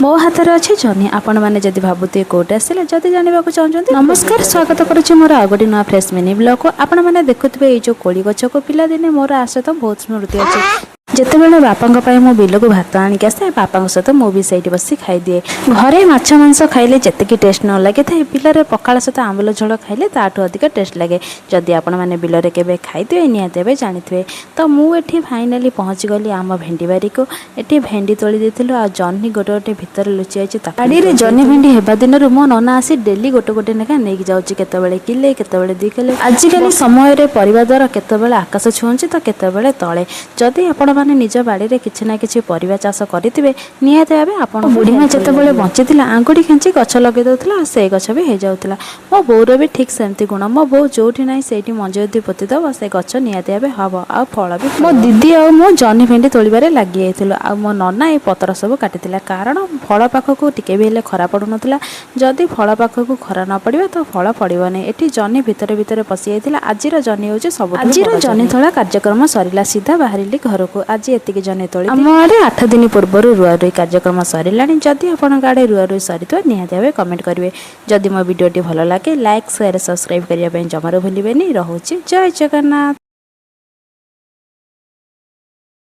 ମୋ ହାତରେ ଅଛି ଜହ୍ନି। ଆପଣମାନେ ଯଦି ଭାବୁଥିବେ କେଉଁଠି ଆସିଲେ, ଯଦି ଜାଣିବାକୁ ଚାହୁଁଛନ୍ତି, ନମସ୍କାର, ସ୍ୱାଗତ କରୁଛି ମୋର ଆଉ ଗୋଟେ ନୂଆ ଫ୍ରେଶ୍ ମିନି ବ୍ଲଗ୍କୁ। ଆପଣମାନେ ଦେଖୁଥିବେ ଏଇ ଯେଉଁ କୋଳି ଗଛକୁ, ପିଲାଦିନେ ମୋର ଆ ସହିତ ବହୁତ ସ୍ମୃତି ଅଛି। ଯେତେବେଳେ ବାପାଙ୍କ ପାଇଁ ମୁଁ ବିଲକୁ ଭାତ ଆଣିକି ଆସେ, ବାପାଙ୍କ ସହିତ ମୁଁ ବି ସେଇଠି ବସି ଖାଇଦିଏ। ଘରେ ମାଛ ମାଂସ ଖାଇଲେ ଯେତିକି ଟେଷ୍ଟ ନ ଲାଗିଥାଏ, ବିଲରେ ପଖାଳ ସହିତ ଆମ୍ବୁଲ ଝୋଳ ଖାଇଲେ ତାଠୁ ଅଧିକ ଟେଷ୍ଟ ଲାଗେ। ଯଦି ଆପଣମାନେ ବିଲରେ କେବେ ଖାଇଥିବେ, ନିହାତି ଭାବେ ଜାଣିଥିବେ। ତ ମୁଁ ଏଠି ଫାଇନାଲି ପହଞ୍ଚିଗଲି ଆମ ଭେଣ୍ଡି ବାରିକୁ। ଏଠି ଭେଣ୍ଡି ତୋଳି ଦେଇଥିଲୁ ଆଉ ଜହ୍ନି ଗୋଟେ ଗୋଟେ ଭିତରେ ଲୁଚି ଯାଇଛି। ବାଡ଼ିରେ ଜହ୍ନି ଭେଣ୍ଡି ହେବା ଦିନରୁ ମୋ ନନା ଆସି ଡେଲି ଗୋଟେ ଗୋଟେ ଲେଖା ନେଇକି ଯାଉଛି, କେତେବେଳେ କିଲେ, କେତେବେଳେ 2 କିଲେ। ଆଜିକାଲି ସମୟରେ ପରିବା ଦର କେତେବେଳେ ଆକାଶ ଛୁଉଁଛି ତ କେତେବେଳେ ତଳେ। ଯଦି ଆପଣମାନେ ନିଜ ବାଡ଼ିରେ କିଛି ନା କିଛି ପରିବା ଚାଷ କରିଥିବେ, ନିହାତି ଭାବେ ଆପଣ ବୁଢ଼ୀମା ଯେତେବେଳେ ବଞ୍ଚିଥିଲା, ଆଙ୍ଗୁଠି ଖେଞ୍ଚି ଗଛ ଲଗେଇ ଦେଉଥିଲା ଆଉ ସେଇ ଗଛ ବି ହେଇଯାଉଥିଲା। ମୋ ବୋଉର ବି ଠିକ୍ ସେମିତି ଗୁଣ। ମୋ ବୋଉ ଯୋଉଠି ନାହିଁ ସେଇଠି ମଞ୍ଜି ଯଦି ପୋତି ଦେବ, ସେ ଗଛ ନିହାତି ଭାବେ ହବ ଆଉ ଫଳ ବି। ମୋ ଦିଦି ଆଉ ମୁଁ ଜହ୍ନି ଭେଣ୍ଡି ତୋଳିବାରେ ଲାଗି ଯାଇଥିଲୁ ଆଉ ମୋ ନନା ଏ ପତ୍ର ସବୁ କାଟିଥିଲା, କାରଣ ଫଳ ପାଖକୁ ଟିକେ ବି ହେଲେ ଖରା ପଡ଼ୁନଥିଲା। ଯଦି ଫଳ ପାଖକୁ ଖରା ନ ପଡ଼ିବ ତ ଫଳ ଫଳିବନି। ଏଠି ଜହ୍ନି ଭିତରେ ଭିତରେ ପଶି ଯାଇଥିଲା। ଆଜିର ଜହ୍ନି ହେଉଛି ସବୁ। ଆଜିର ଜହ୍ନି ତୋଳା କାର୍ଯ୍ୟକ୍ରମ ସରିଲା, ସିଧା ବାହାରିଲି ଘରକୁ। ଆଜି ଏତିକି ଜହ୍ନି ତୋଳି। ଆମ ଆଡ଼େ 8 ଦିନ ପୂର୍ବରୁ ରୁଆ ରୁଇ କାର୍ଯ୍ୟକ୍ରମ ସରିଲାଣି। ଯଦି ଆପଣଙ୍କ ଆଡ଼େ ରୁଆ ରୁଇ ସରିଥିବ, ନିହାତି ଭାବେ କମେଣ୍ଟ କରିବେ। ଯଦି ମୋ ଭିଡ଼ିଓଟି ଭଲ ଲାଗେ, ଲାଇକ୍, ସେୟାର, ସବସ୍କ୍ରାଇବ୍ କରିବା ପାଇଁ ଜମାରୁ ଭୁଲିବେନି। ରହୁଛି, ଜୟ ଜଗନ୍ନାଥ।